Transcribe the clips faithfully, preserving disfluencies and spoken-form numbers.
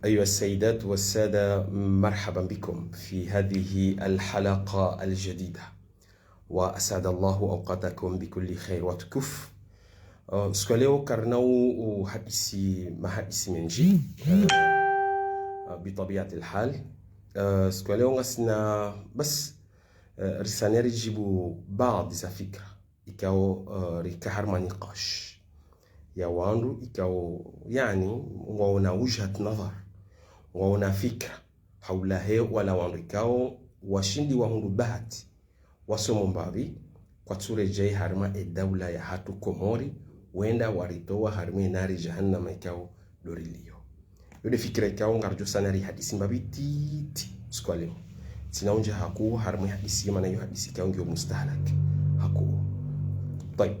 أيها السيدات والسادة، مرحبا بكم في هذه الحلقة الجديدة، وأسعد الله أوقاتكم بكل خير وتكف. Uh, siku ya leo karina u, u hadisi, mahadisi mendji, uh, uh, bitabiati lhal. Uh, siku ya leo ngasina bas, uh, risane ridjibu baadhi za fikra ikao, uh, rika harumwa niqash ya wandru ikao, yani, ngwaona wujhat nadhar, ngwaona fikra haulahe wala wandru ikao washindi wahundru bahati, wasomo mbapvi, kwatsuredjei harumwa e daula yahatru Komori, wenda waritowa harumwa e nari jahannama ikao ndo rilio. Yo nde fikira ikao ngaridjo sana rihadisi mbapvi titi siku ya leo. Tsina undja hakuu harumwa e hadisi yo, mana yo hadisi ikao ngiyo mustahalak hakuu. Tayib.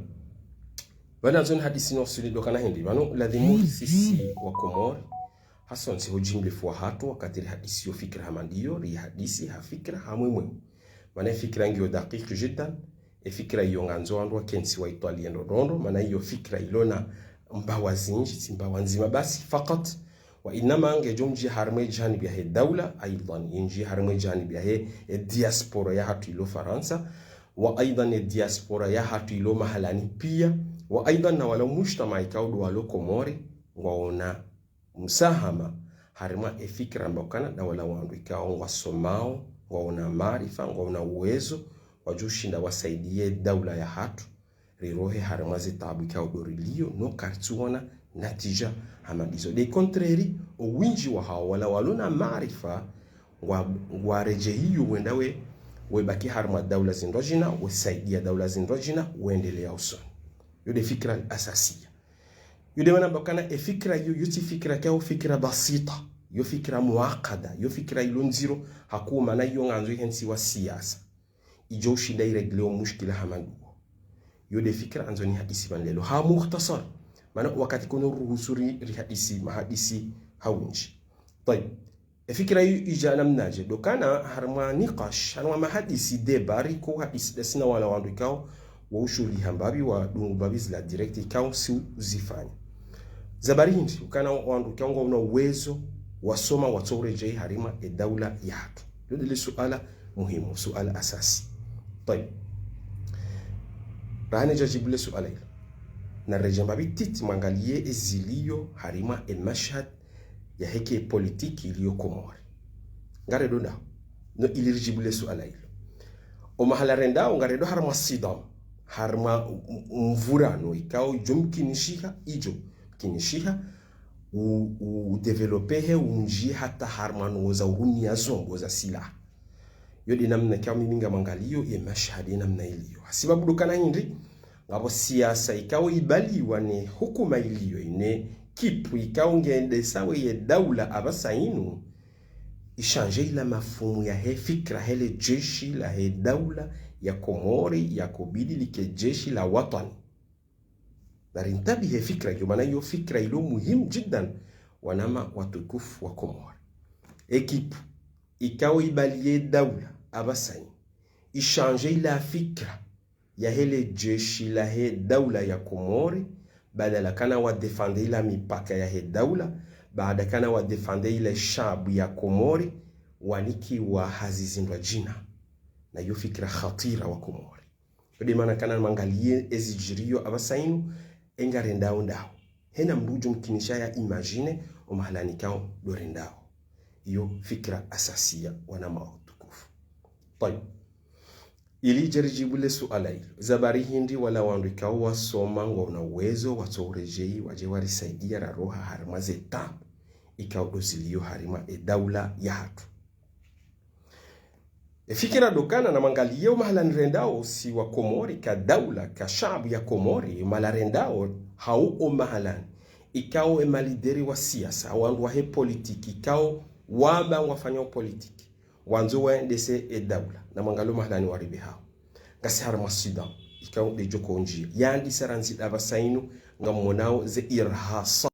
Pvanu ndzo nihadisi no usuli ndo ukana hindri. Pvanu ladhimu sisi wa Komori, hasontsi ho ujimlifu wahatru, wakati rihadisi yo fikira hama ndiyo, rihadisi ha fikira ha mwemwe. Mana e fikira ngiyo dakiki jiddan, e fikira iyo ngandzo wandru wakentsi waitwaliye ndo ndrondro, mana iyo fikira ilona mbawa zindji, tsi mbawa ndzima basi fakat, wa inama ngedjo ndji harumwa e janibu yahe daula, aidhan, indji harumwa e janibu yahe, e diaspora yahatru ilo Farantsa, wa aidhan e diaspora yahatru ilo mahalani pia, wa aidhan na wala mujtamaa ikao ndo walo Komori, ngwaona msahama harumwa e fikira mba ukana nda wala wandru ikao ngwasomao, ngwaona maarifa, ngwaona uwezo, wadjo ushinda wasaidiye daula yahatru, rirohe harumwa ze taabu ikao ndo rilio, no karitsuona natija hama ndizo. De contraire, o windji wahao wala walona maarifa, ngwa, ngwaredjeyi iyo wenda we, webaki harumwa daula zindrwadjina, wesaidiya daula zindrwadjina, wendelea usoni. Yo nde fikira asasiya. Yo nde mana mba ukana e fikira yo, yo tsi fikira ikao fikira basita, yo fikira muakada, yo fikira ilo ndziro, hakuu mana iyo ngandzo ihentsiwa siasa, idjo ushinda iregle o mushkila hama nduwo. Yo nde fikira ndzo nihadisi pvanu leo. Ha mukhtasar, mana wakati kono ruhusu ri, rihadisi, mahadisi ha windji. Tayib. E fikira iyo idja namnadje? Ndo ukana harumwa niqash, harumwa mahadisi, débat riko hadisi ndasi na wala wandru ikao wa ushuhuliha mbapvi, wadungu mbapvi zila direct ikao si uzifanya. Za bari hindri, ukana wandru ikao ngwaona uwezo, wasoma, watso uredjeyi harumwa e daula yahatru. Yo nde le suala muhimu, suala asasi. Tayib. Raha nidja djibu le suala ilo, naredjeyi mbapvi titi mwangaliye ezilio harumwa e mashhad yahe ki politiki iliyo Komori. Ngarendo ndaho, no ili ridjibu le suala ilo. O mahala rendao ngarendo harumwa sidam, harumwa m-, m-, mvurano ikao idjo mkinishiha, idjo mkinishiha, u, u, udéveloppehe, undjiye hata harumwa ndrongoo za urumiya zombo za silaha. Yo nde namna ikao mimi ngamwangaliyo ye mashhad ye namna iliyo. Hasibabu ndo ukana hindri, ngapvo siasa ikao ibaliwa ne hukuma iliyo, ine kipu ikao ngendesao ye daula apvasa inu, ishanje ila mafumu yahe fikira hele jeshi lahe daula ya Komori, yakobidi like jeshi la watwani. Narintabihe fikira iyo, mana iyo fikira ilo muhimu jiddan, wanama watukufu wa Komori. Ekipu ikao ibaliye daula apvasa inu, ishanje ila fikira yahele jeshi lahe daula ya Komori, badala kana wadéfende ila mipaka yahe daula, baada kana wadéfende ila shabu ya Komori, wanikiwa hazi zindrwadjina. Na iyo fikira khatira wa Komori. Yo nde mana kana mwangaliye ezidjiriyo apvasa inu, engarendao ndaho. Hena mndru udjo mkinisha ya imagine o mahala nikao ndo rendao. Iyo fikira asasiya, wanama watukufu. Tayib. Ili ridje ridjibu le suala ilo, za bari hindri wala wandru ikao wasoma ngwaona uwezo, watso uredjeyi, wadje warisaidiya raroha harumwa ze taabu ikao ndo ziliyo harumwa e daula yahatru. Efikira ndo ukana namwangaliye o mahala nirendao si wa Komori, ka daula, ka shabu ya Komori, o mahala rendao, hau o mahala ni ikao e malideri wa siasa, wandru wahe politiki, ikao wamba ngwafanyao politiki, wandzo waendese e daula, namwangaliye o mahala ni waribihao. Ngasi harumwa sidam, ikao nde djoko ndjiya. Yandisa randzi apvasa inu, ngamwonao ze irhasat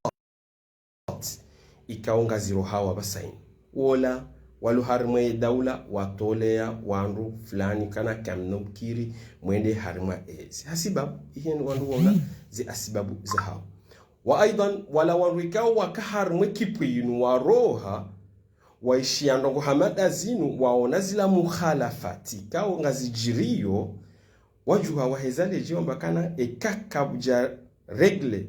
ikao ngazirohao apvasa inu. Wola, walo harumwa e daula, watoleya wandru fulani kana kamna ukiri, mwende harumwa ezi. Hasibabu, iheni wandru waona ze asibabu zahao. Wa aidhan, wala wandru ikao waka harumwa ekipu inu waroha, waishiya ndrongoo hama nda zinu, waona zila mukhalafati ikao ngazidjiriyo, wadjuha waheza ledje wamba kana eka kapvwadja régler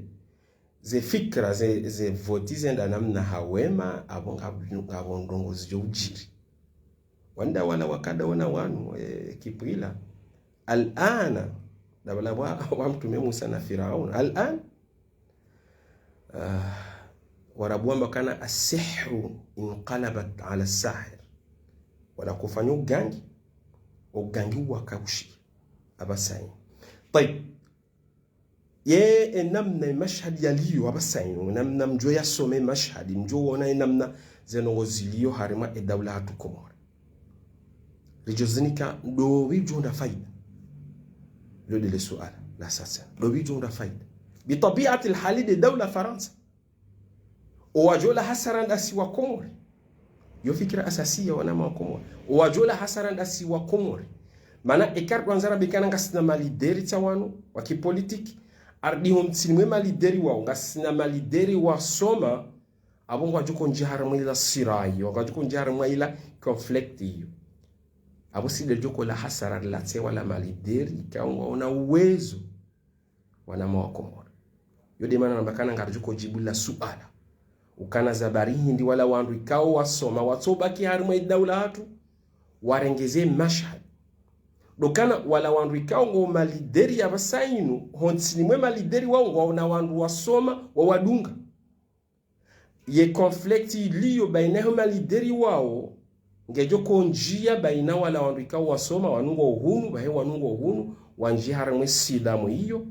ze fikira, ze, ze voti zende namna ha wema, apvo nga, ngapvo ndrongoo zidjo udjiri. Wandru wala wakadaona wanu, e, ekipu ila. Al-ana, nda wala wa, wa Mtrume Musa na Firauna. Al-an, ah, Warabu wamba kana as-sihru inqalabat ala as-sahir. Wala kofanya ugangi, ugangi wakaushi. Apvasa inu. Tayib. Ye, enamna emashhad yaliyo apvasa inu, namna mdjo yasome emashhad, mdjo wona enamna zendrongoo ziliyo harumwa edaula yahatru Komori. Ridjo zinika ndopvi idjo hundra faida. Lo ndele suala la sasa. Ndopvi idjo hundra faida. Bi tabiati al-hali nde daula Farantsa. Owadjo la hasara ndasi wa Komori. Yo fikira asasiya wanama wa Komori. Owadjo la hasara ndasi wa Komori. Mana eka ridjwandza rambe kana ngasina malideri tsa wanu, wa kipolitiki. Arudi ho ntsini mwe malideri wao, ngasina malideri wasoma, apvo ngwadjo kondjia harumwa ila sirai, ngwadjo kondjia harumwa ila conflict iyo. Apvo si nde lidjo kola hasara rilatse wala malideri, ikao ngwaona uwezo wanama wa Komori. Yo nde mana namba kana ngaridjo kodjibu la suala. Ukana za bari hindri wala wandru ikao wasoma, watsobaki harumwa edaula yahatru, warenge ze mashhad. Ndo ukana wala wandru ikao ngo malideri apvasa inu, ho ntsini mwe malideri wao ngwaona wandru wasoma, wawadunga. Ye conflict iliyo baina ho malideri wao, ngedjo kondjia baina wala wandru ikao wasoma, wanu ngo hunu, pvahe wanu ngo hunu, wandjie harumwa esilamu iyo,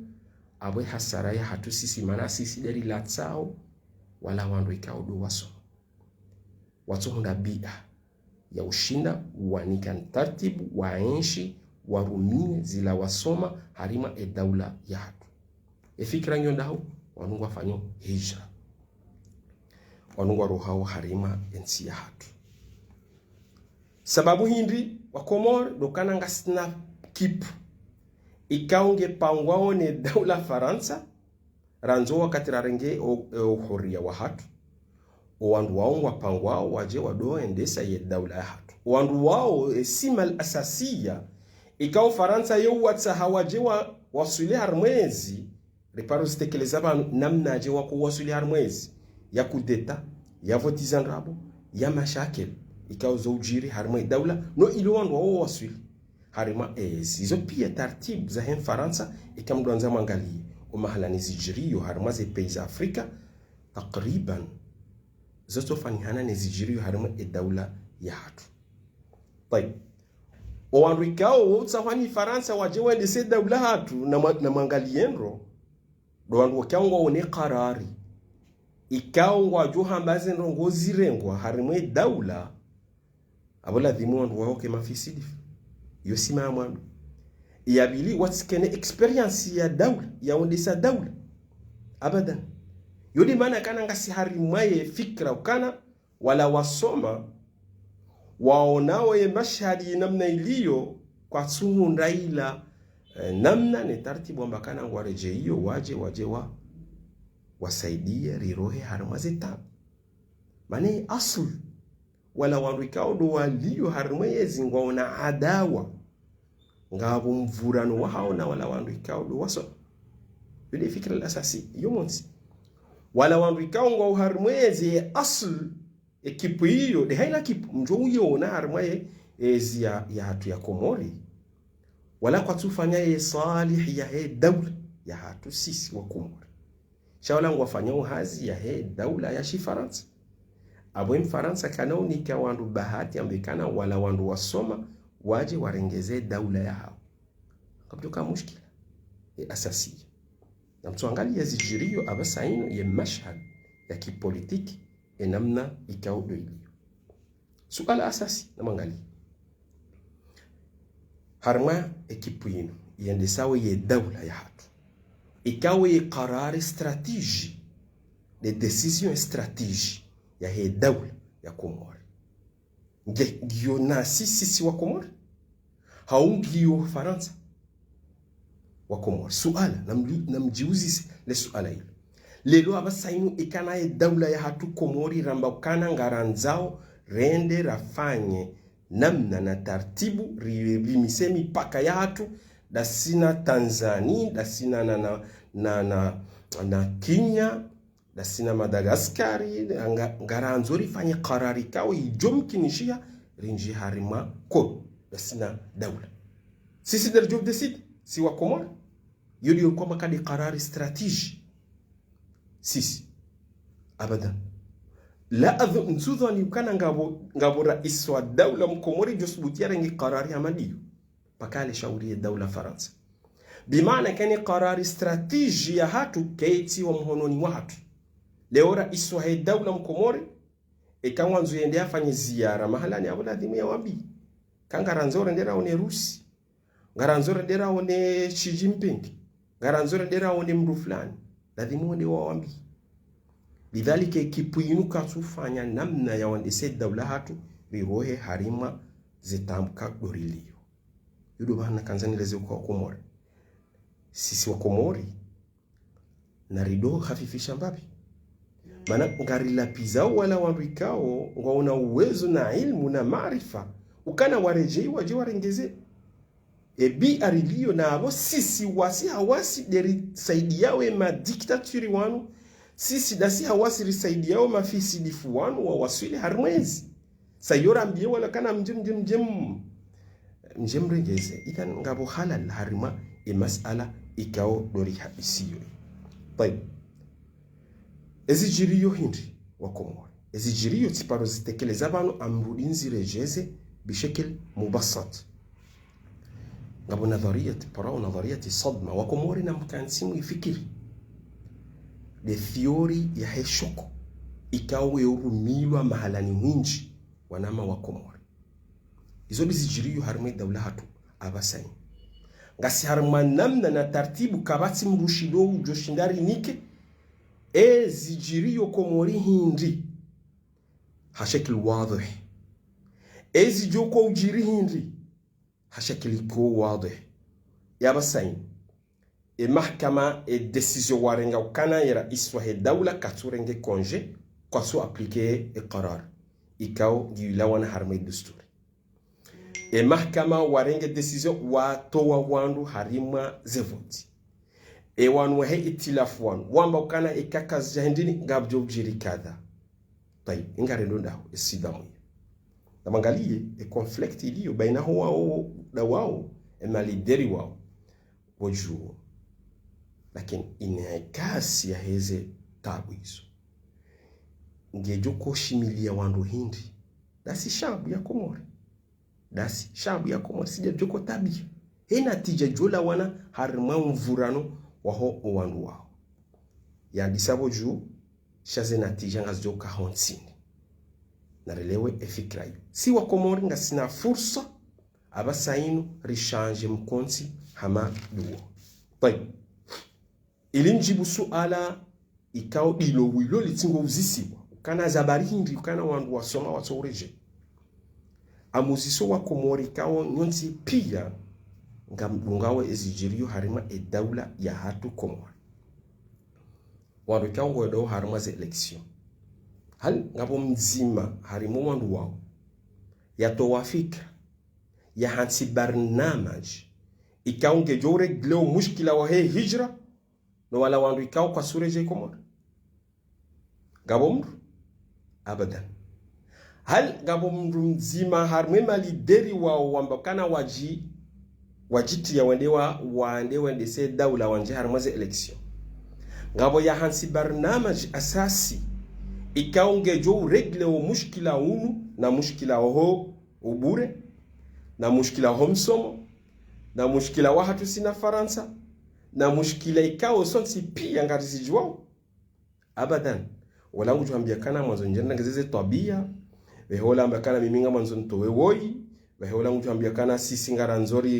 apvo hasara yahatru sisi mana sisi nde rilatsao, wala wandru ikao ndo wasoma. Watsohundra bia ya ushinda, wanika ntartibu, waenshi, warumie zila wasoma, harumwa edaula yahatru. Efikira ngiyo ndahu, wanu ngwafanyo hijra. Wanu ngwarohao harumwa entsi yahatru. Sababu hindri wa Komori, ndo ukana ngasina kipu. Ikao ngepangwao ne daula Farantsa, randzi wakati rarenge o, o uhuriya wahatru. Owandru wao ngwapangwao wadje wado endesa ye daula yahatru. Owandru wao, e, sima al-asasiya, ikao Farantsa yo watsaha wadje wa, waswili harumwa ezi, riparo zitekeleza pvanu namnadje wako waswili harumwa ezi, ya kudeta, ya voti za ndrabo, ya mashakil, ikao zo udjiri harumwa edaula, no ilo wandru wao waswili harumwa ezi. Izo pia tartibu zahe Mfarantsa, eka mdru andza mwangaliye, omahala ne zidjiriyo harumwa ze pays za Afrika, takriban, zotsofanihana ne zidjiriyo harumwa edaula yahatru. Tayib. Owandru ikao wo utsahwa ni Farantsa wadje wendese daula yahatru na mwa-, na mwangaliye ndro, ndo wandru wakao ngwaone karari. Ikao ngwadjo hamba zendrongoo zirengwa harumwa edaula, apvo ladhimu wandru wawo ke mafisidi. Yo sima ya mwando. Ya pvili, watsikene expérience ya daula, ya ondesa daula. Abadan. Yo nde mana kana ngasi harumwa ye fikira ukana, wala wasoma, waonao ye mashhadi namna iliyo, kwatsuhundra ila, eh, namna ne tartibu amba kana ngwaredjeyo, wadje, wadje wa, wasaidiye, rirohe harumwa ze tabu. Mana ye aslu, wala wandru ikao ndo waliyo harumwa yezi ngwaona adawa. Ngapvo mvurano wahao na wala wandru ikao ndo wasoma. Yo nde fikira al-asasi, yo montsi. Wala wandru ikao ngwao harumwa yezi ye aslu, ekipu iyo, nde haina kipu, mdjo uyiona harumwa ye, ezi ya, yahatru ya Komori. Wala kwatsufanya ye swalihi yahe daula yahatru sisi wa Komori. Sha wala ngwafanyao hazi yahe daula ya Shifarantsa. Apvo Mfarantsa kana unika wandru bahati ambe kana wala wandru wasoma wadje warengeze daula yahao. Kapvadjoka mushkila. Ye asasiya. Na mtsuangaliya zidjiriyo apvasa inu ye mashhad ya kipolitiki, enamna ikao ndo iliyo. Suala asasi, namwangaliye. Harumwa ekipu inu, yendesao ye daula yahatru. Ikao ye karari stratégie, nde décision stratégie yahe daula ya Komori. Nge, ngiyo nasi sisi wa Komori? Hau ngiyo Farantsa wa Komori? Suala, namli-, namdjiuzise le suala ilo. Leo apvasa inu ikana ye daula yahatru Komori ramba ukana ngarandzao rende rafanye namna na taratibu, ri-, rimise mipaka yahatru, ndasi na Tanzania, ndasi na, na, na, na, na, na Kenya, ndasi na Madagascar, nga-, ngarandzo rifanye karari ikao idjo mkinishiha, rindji harimwa ko, ndasi na daula. Sisi nde ridjo décider, si wa Komori. Iyo ndiyo kwamba kadi karari stratégie. Sisi. Abadan. La adhu-, ntsudhwani ukana ngapvo, ngapvo rais wa daula mkomori djo subuti yarenge karari hama ndiyo. Paka ale shauri ye daula Farantsa. Bimaana kene karari stratégie yahatru keti wa mhononi wahatru. Leo rais wahe daula mkomori, eka ngwandzo yende afanye ziara mahalani apvo ladhimu yawambi. Ka ngarandzo rende raone Rusi. Ngarandzo rende raone Xi Jinping. Ngarandzo rende raone mndru fulani. Ladhimu wende wawambi. Lidhalika ekipu inu katsufanya namna ya wandese daula hatru rirohe harimwa ze taabu ka ndo riliyo. Iyo ndo maana kandza nileze kwa Komori. Sisi wa Komori, na rido hafifisha mbapvi. Mana ngarilapvizao wala wandru ikao ngwaona uwezo na ilmu na maarifa, ukana waredjei wadje warengeze. Ebi ariliyo na apvo sisi wasi hawasi nde risaidiao e madiktaturi wanu, sisi ndasi hawasi risaidiao mafisidifu wanu wawaswili harimwa entsi. Sa iyo rambiye wala kana mdje, mdje, mdje m-, mdje mrengeze. Idhan ngapvo halal harimwa e masala ikao ndo rihabisiyo. Tayib. Ezidjiriyo hindri wa Komori. Ezidjiriyo tsiparo zitekeleza pvanu amrudi nziredjeze bishekil mubasat. Ngapvo nadhariyat, parao nadhariyat sadma. Wa Komori namkantsi mwifikiri. Nde théorie yahe shoko. Ikao yo urumilwa mahalani hwindji wanama wa Komori. Izo ndizidjiriyo harimwa e daula hatru apvasa inu. Ngasi harimwa namna na taratibu kapvatsi mndru shindo udjo shinda rinike. Ezidjiriyo Komori hindri. Ha shekil wadhih. Ezidjo kwa udjiri hindri. Ha shekil iko wadhih. Yapvasa inu. E mahakama e décision warenga ukana ye rais wahe daula katsurenge congé, kwatsu appliquer e karari. Ikao ngiyo ilawana harimwa e dusturi. E mahakama warenge décision watowa wandru harimwa ze voti. E wanu wahe itilafu wanu. Wamba ukana eka kazidja hindrini ngapvodjo udjiri kadha. Tayib, ingarendo ndaho, e sidamwiya. Namangaliye, e conflict iliyo, baina ho wao, nda wao, e malideri wao. Wodjuo. Lakini inekasi yaheze taabu izo. Ngedjo koshimiliya wandru hindri. Ndasi shabu ya Komori. Ndasi shabu ya Komori. Sidja djoko tabiya. He natija djo lawana harimwa mvurano waho o wandru wao. Yandisa pvo dju, sha ze natija ngazidjo ka ho ntsini. Narelewe e fikira iyo. Si wa Komori ngasina fursa, apvasa inu rishanje mkontsi hama duo. Tayib. Ili ndjibu suala ikao ndilo wilo litsingo uzisiwa. Ukana za habari hindri, ukana wandru wasoma watso uredjei. Amuziso wa Komori ikao nyontsi piya ngamdungao ezidjiriyo harimwa e daula yahatru Komori. Wandru ikao ngwendao harimwa ze élection. Hali ngapvo mdzima harimwa wandru wao. Yatowa fikira. Yahantsi barnamaj. Ikao ngedjo urégler o mushkila wahe hijra. No wala wandru ikao kwatsu uredjei Komori. Ngapvo mndru? Abadan. Hali ngapvo mndru mdzima harimwa e malideri wao wamba ukana wadji-, wadjitiya wende wa-, wande wendese daula wandje harimwa ze élection. Ngapvo yahantsi barnamaj asasi. Ikao ngedjo urégler o mushkila unu na mushkila oho ubure, na mushkila oho msomo, na mushkila wahatru sina Farantsa, na mushkila ikao sontsi piya ngarizidjuwao. Abadan. Wala ngudjo hambia kana mwandzo ndjenda ngezeze twabiya. Weho wala hambia kana mimi ngamwandzo ntowe woyi. Weho wala ngudjo hambia kana sisi ngarandzo ri,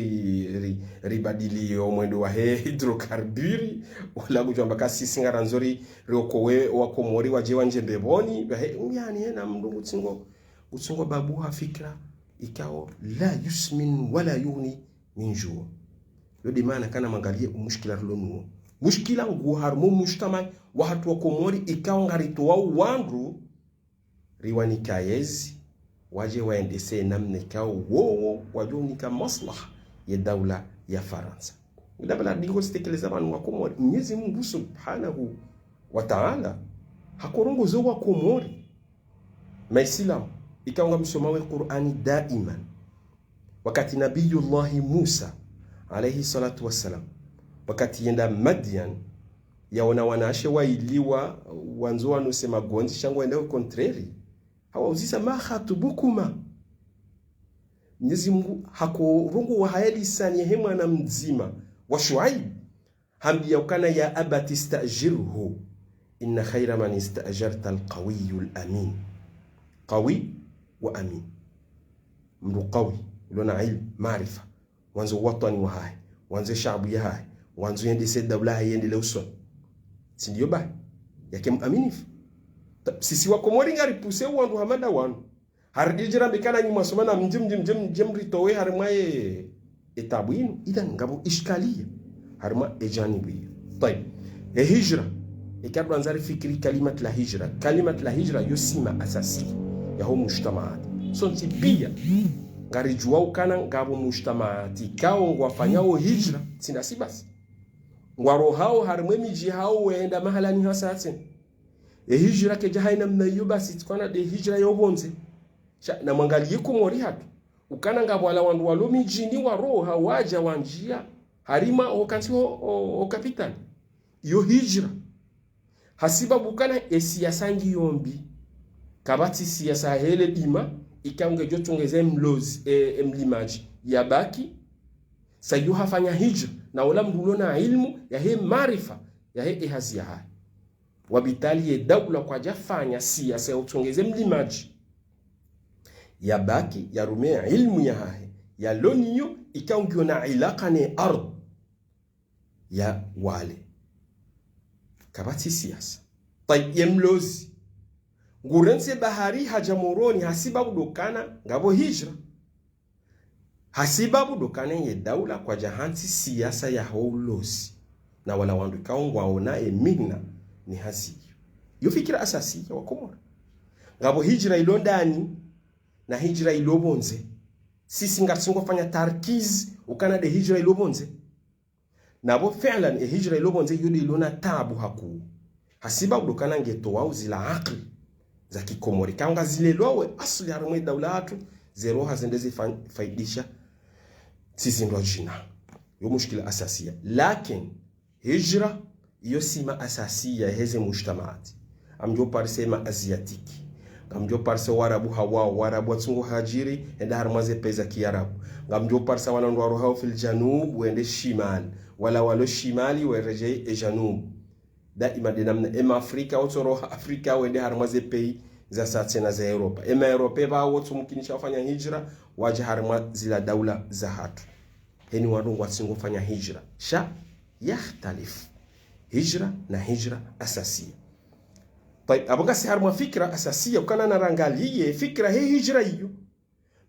ri, ribadili o mwendo wahe hydrocarbure. Wala ngudjo hambia kana sisi ngarandzo ri, riokowe wa Komori wadje wandje mbepvoni. Wehe, yaani, yena mndru ngutsingo, ngutsingo babu ha fikira. Ikao la yusmin wala yughni min ju'. Yo nde maana kana mwangaliye o mushkila rilo nuwo. Mushkila ngu harumwa mujtamaa wahatru wa Komori ikao ngaritoao wandru riwanika yezi, waje waendese namna ikao wowo wajo unika maslaha ye daula ya Farantsa. Ila bala dingo sitekeleza pvanu wa Komori. Mwenyezi Mungu Subhanahu wa Ta'ala hakorongozo wa Komori. Maisilamu, ikao ngamsomao ye Qur'ani daiman. Wakati Nabiyullahi Musa, alayhi salatu wassalam, wakati yenda Madian, yaona wanawashe waili wa, wandzo wanuse magondzi sha ngwaendao contraire. Hawauzisa, "Ma khatubukuma?" Mwenyezi Mungu hakorongoa haya lisani yahe mwana mdzima wa Shuaib, hambiya ukana, "Ya abati ista'jirhu, inna khayra man ista'jarta al-qawiyyu al-amin." Qawi wa amin. Mndru qawi, ulo na ilmu, maarifa. Wandzo watwani wahahe, wandzo shaabu yahahe, wandzo yendese daula yahahe yendelee usoni. Tsi ndiyo bahi, yake muaminifu. Ta-, sisi wa Komori ngaripvuse wandru hama nda wanu. Haridjira mbikana nyi mwasoma na mdje, mdje, mdje, mdje mritowe harimwa ye, ye tabu inu. Idhan ngapvo ishkaliya harimwa ye janibu iyo. Tayib. Ye hijra. Eka ndo andza rifikiri kalimat la hijra. Kalimat la hijra yo sima asasi yaho mujtamaat. Sontsi piya ngaridjuao ukana ngapvo mujtamaat ikao ngwafanyao hijra, tsi ndasi basi. Ngwarohao harimwa ye midji yahawo wenda mahalani hasa tsena. Ye hijra kayidja haina namna iyo basi, tsi ukana nde hijra yo pvondze. Sha, namwangaliye Komori hatru. Ukana ngapvo wala wandru walo midjini waroha wadja wandjiya harimwa ho kantsi ho, ho, ho kapitali. Iyo hijra. Hasibabu ukana ye siasa ngiyo mbi. Kapvatsi siasa hele dima, ikao ngedjo tsongeze mlozi, e, e mlimadji. Yabaki, sa iyo hafanya hijra. Na ola mndru ulo na ilmu yahe maarifa, yahe ye hazi yahahe. Wabitali ye daula kwadjafanya siasa ya utsongeze mlimadji. Yabaki, yarume ilmu yahahe, yalo nayo, ikao ngiyo na ilaka ne ardhi ya wale. Kapvatsi siasa. Tayib, ye mlozi. Ngurentsi bahari hadja Moroni hasibabu ndo ukana ngapvo hijra. Hasibabu ndo ukana ye daula kwadja hantsi siasa yaho ulozi. Na wala wandru ikao ngwaona ye mihna ni hazi iyo. Yo fikira asasi ya wa Komori. Ngapvo hijra ilo ndani, na hijra ilo pvondze. Sisi ngarisi ngwafanya tarkiz, ukana nde hijra ilo pvondze. Na pvo fi'lan, ye hijra ilo pvondze iyo nde ilo na tabu hakuu. Hasibabu ndo ukana nge toao zila akili za kikomori. Ikao ngazilelwao asli harimwa ye daula hatru, ze roha zende zifa-, faidisha sisi ndo djina. Yo mushkila asasiya. Lakin, hijra, iyo sima asasiya yaheze mujtamaat. Ngamdjo parisa ma Asiatique. Ngamdjo parisa Warabu hawawo, Warabu watsungo hadjiri, wende harimwa ze pays za Kiarabu. Ngamdjo parisa wala wandru warohao fil janub, wende shimal. Wala walo shimali, weredjei e janub. Daima nde namna, e ma Afrika, wotsoroha Afrika, wende harimwa ze pays za sa tsena za Europa. E ma Europe pvao wotso mkinisha wafanya hijra, wadja harimwa zila daula za hatru. Heni wandru ngwatsingo fanya hijra. Sha, yakhtalif. Hijra na hijra asasiya. Tayib, apvo ngasi harimwa fikira asasiya, ukana narangaliye fikira he hijra iyo.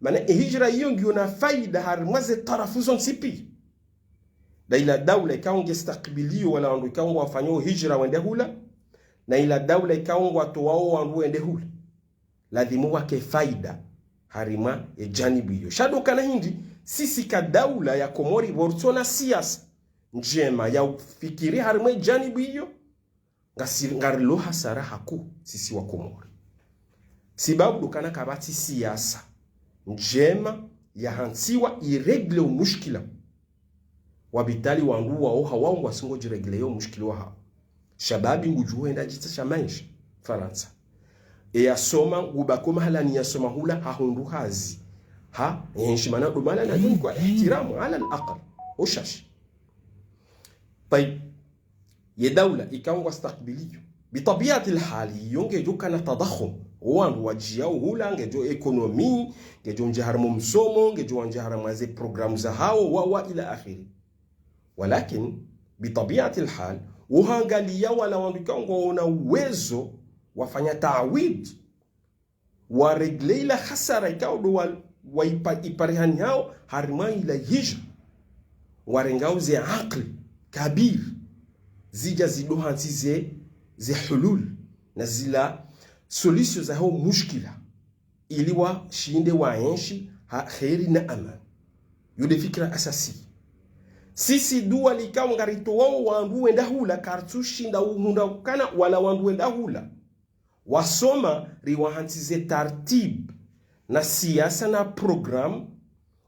Mana ye hijra iyo ngiyo na faida harimwa ze tarafu zontsi piya. Nda ila daula ikao nge stakbiliyo wala wandru ikao ngwafanyao hijra wende hula, na ila daula ikao ngwatoao wandru wende hula. Ladhimu wake faida harimwa ye janibu iyo. Sha ndo ukana hindri, sisi ka daula ya Komori pvo ritsona siasa ndjema ya ufikiri harimwa ye janibu iyo, ngasi-, ngarilo hasara hakuu sisi wa Komori. Sibabu ndo ukana kapvatsi siasa ndjema yahantsiwa iregle umushkila. Wabitali wandru wao hawawo ngwatsungo djiregle yo mushkila wahao. Shababi ngudjo hwenda djitsaha maesha Farantsa. E yasoma, ngubaki mahalani yasoma hula hahundru hazi. Ha, yenshi mana ndo mahalani yadjo nikwa ihtiramu, ala al-aqal. Ushashi. Tayib. Ye daula ikao ngwa stakbiliyo. Bitabiati lhali, iyo ngedjo kana tadakhum. Wo wandru wadjiyao hula, ngedjo ekonomi, ngedjo ndjia harimwa msomo, ngedjo wandjia harimwa ze programu zahao, wa, wa ila akhiri. Walakin, bitabiati lhali, uhangaliya wala wandru ikao ngwaona uwezo wafanya taawid, waregle ila hasara ikao ndo wa, wa ipa-, iparihani hao harimwa ila hijra. Warengao ze akili kabir. zidja zidohantsi ze, ze hulul, na zila solution zaho mushkila, ili washinde waenshi ha kheri na amani. Yo nde fikira asasi. Sisi duwa likao ngaritowao wandru wenda hula, karitsushinda uhundra ukana wala wandru wenda hula wasoma, riwahantsi ze tartib na siasa na programme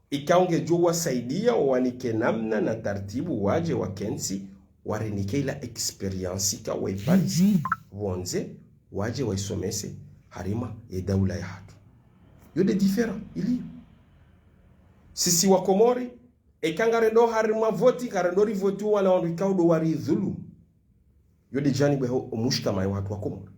ikao ngedjo wasaidia wawanike namna na tartibu wadje wakentsi warenike ila expérience ikao waiparisa pvondze, wadje waisomese harimwa ye daula yahatru. Yo nde différence iliyo. Sisi wa Komori, eka ngarendo harimwa voti, ngarendo rivoti wala wandru ikao ndo waridhulumu. Yo nde janibu yaho omujtamaa wahatru wa Komori.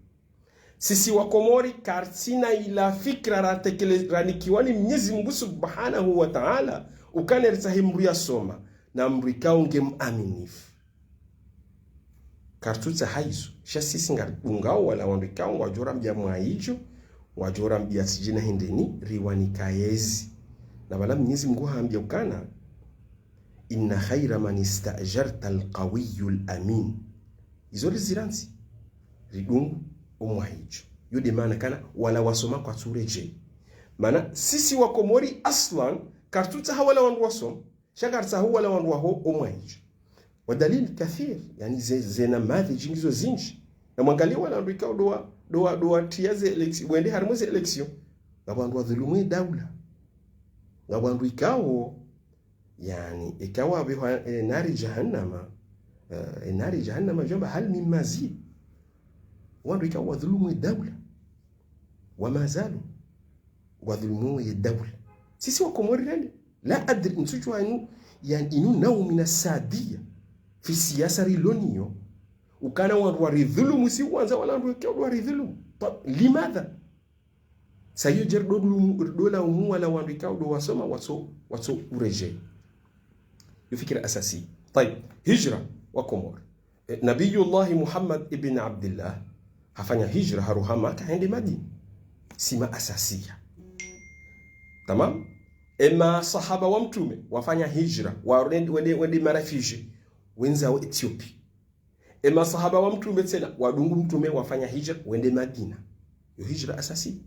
Sisi wa Komori karitsina ila fikira ratekele-, ranikiwa ni Mnyezi Mungu Subhanahu wa Ta'ala, ukana ritsahe mndru yasoma, na mndru ikao nge mwaminifu. Karitsutsaha izo, sha sisi ngaridungao wala wandru ikao ngwadjo rambia mwaidjo, ngwadjo rambia tsidjina hindrini, riwanika yezi. Na pvala Mnyezi Mungu hambia ukana, إن خير من استأجرت القوي الأمين. Izo rizirantsi, ridungu omwaidjo. Yo nde maana kana wala wasoma kwatsuredjei. Mana sisi wa Komori aslan, karitsutsaha wala wandru wasoma, sha karitsaha wala wandru waho omwaidjo. Wa dalil kathir, yani ze, ze namadhidji ngizo zindji. Na mwangalie wala wandru ikao ndo wa, ndo wa, ndo watriya ze élection, wende harimwa ze élection. Ngapvo wandru wadhulumu ye daula. Ngapvo wandru ikao yani, eka wapvehwa, eh, nari jahannama, eh, nari jahannama, djomba هل من مزيد. Wandru ikao wadhulumu ye daula. وما زالوا. Wadhulumu ye daula. Sisi wa Komori rende. لا أدري, ntsudjua inu, yani inu نوع من السادية في السياسة rilo nayo. Ukana wandru waridhulumu, si wandza wala wandru ikao ndo waridhulumu. Pa-, لماذا؟ Sa iyo dje ridjo lumu-, ridjo laumu wala wandru ikao ndo wasoma, watso, watso uredjei. Yo fikira asasi. Tayib, hijra wa Komori. E, Nabiyullahi Muhammad ibn Abdillah hafanya hijra haruha Maka hende Madina. Sima asasiya. Tamam? Ema sahaba wa mtrume wafanya hijra, wa wende, wende, wende ma réfugiés, wendza o Ethiopie. Ema sahaba wa mtrume tsena, wadungu mtrume wafanya hijra, wende Madina. Yo hijra asasi.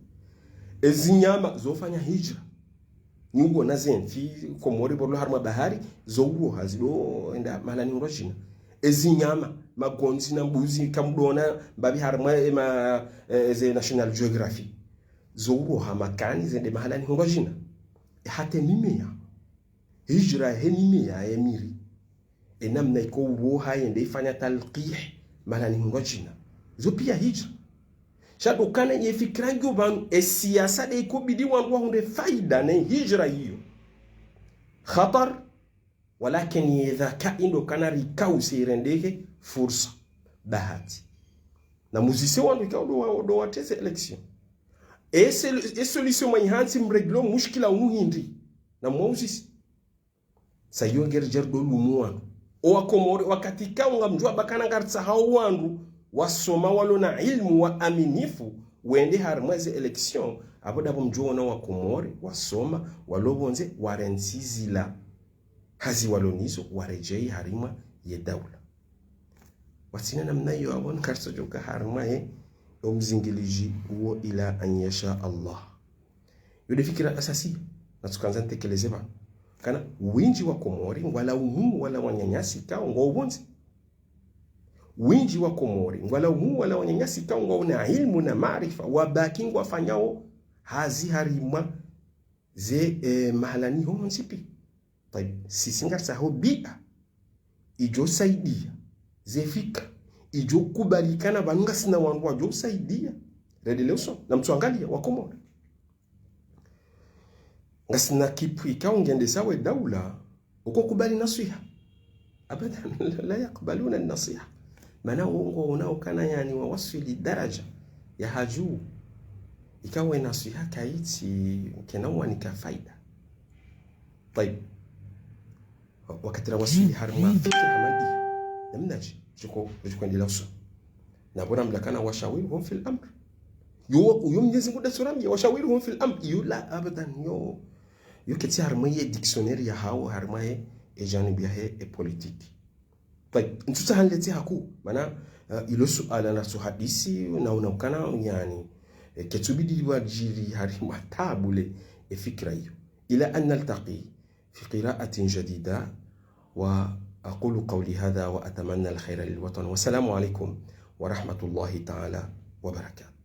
Ezinyama zofanya hijra. Nyungo na zentsi, Komori pvo rilo harimwa bahari, zo uroha zido enda mahalani hundrwadjina. Ezinyama, magondzi na mbuzi, kamdona, mbapvi harimwa ema, eh, ze National Geography. Zo uroha Makani, zende mahalani hundrwadjina. E hata emimeya. Hijra he mimeya ye miri. Enamna iko uroha yende ifanya talqih, mahalani hundrwadjina. Zo pia hijra. Sha ndo ukana ye fikira ngiyo pvanu, e siasa nde iko bidi wandru wahundre faida ne hijra iyo. Khatar, walakin ye dhaka ndo ukana rikao usirendeke fursa, bahati. Na muzise wandru ikao ndo wa-, ndo watriya ze élection. E sol-, e solution mwaihantsi mrégler o mushkila unu hindri. Na mwauzise. Sa iyo ngeri dje ridjo lumu wanu. O wa Komori, wakati ikao ngamdjuwa ba ukana ngaritsaho wandru wasoma walo na ilmu waaminifu, wende harimwa ze élection, apvo ndapvo mdjo ona wa Komori wasoma, walo pvondze, warentsi zila hazi walo nazo, waredjei harimwa ye daula. Watsina namna iyo, apvo ngaritsodjoka harimwa ye, o mzingilidji uwo ila an yasha Allah. Yo nde fikira asasi, natsukandza ntekeleze pvanu. Ukana, wendji wa Komori, ngwalaumu wala wananyasi ikao ngwao pvondze. Wendji wa Komori, ngwalaumu wala wananyasi ikao ngwao na ilmu na maarifa, wabaki ngwafanyao hazi harimwa ze, eh, mahalani hontsi pia. Tayib, sisi ngaritsaho bia idjo saidia, ze fikira, idjo kubali ukana pvanu ngasina wandru wadjo saidia. Rendelee usoni, namtsuangalia wa Komori. Ngasina kipvu ikao ngendesao e daula, uko kubali naswiha. Abadan, la yaqbaluna nasiha. Mana wo ngwaonao ukana yani wawaswili daraja ya hadju. Ikao e naswiha kayitsi, kayina uwanika faida. Tayib. Wakati rawaswili harimwa fikira hama ndiyo. Namnadje, djiko, djiko endelea usoni. Na pvo rambia ukana وشاورهم في الأمر. Yo, uyo Mnyezi Mungu nde yatsurambia, وشاورهم في الأمر. Yo la, abadan, yo. Yo ketsi harimwa ye dictionnaire yahawo, harimwa ye, e janibu yahe, e politique. Ntsutsaha nilete haku, mana, eh, ilo suala na suhadisi, na unaukana, yani, eh, ketsubidi wadjiri harimwa tabu le, e fikira iyo. إلى أن نلتقي في قراءة جديدة، وأقول قولي هذا وأتمنى الخير للوطن. والسلام عليكم ورحمة الله تعالى وبركاته.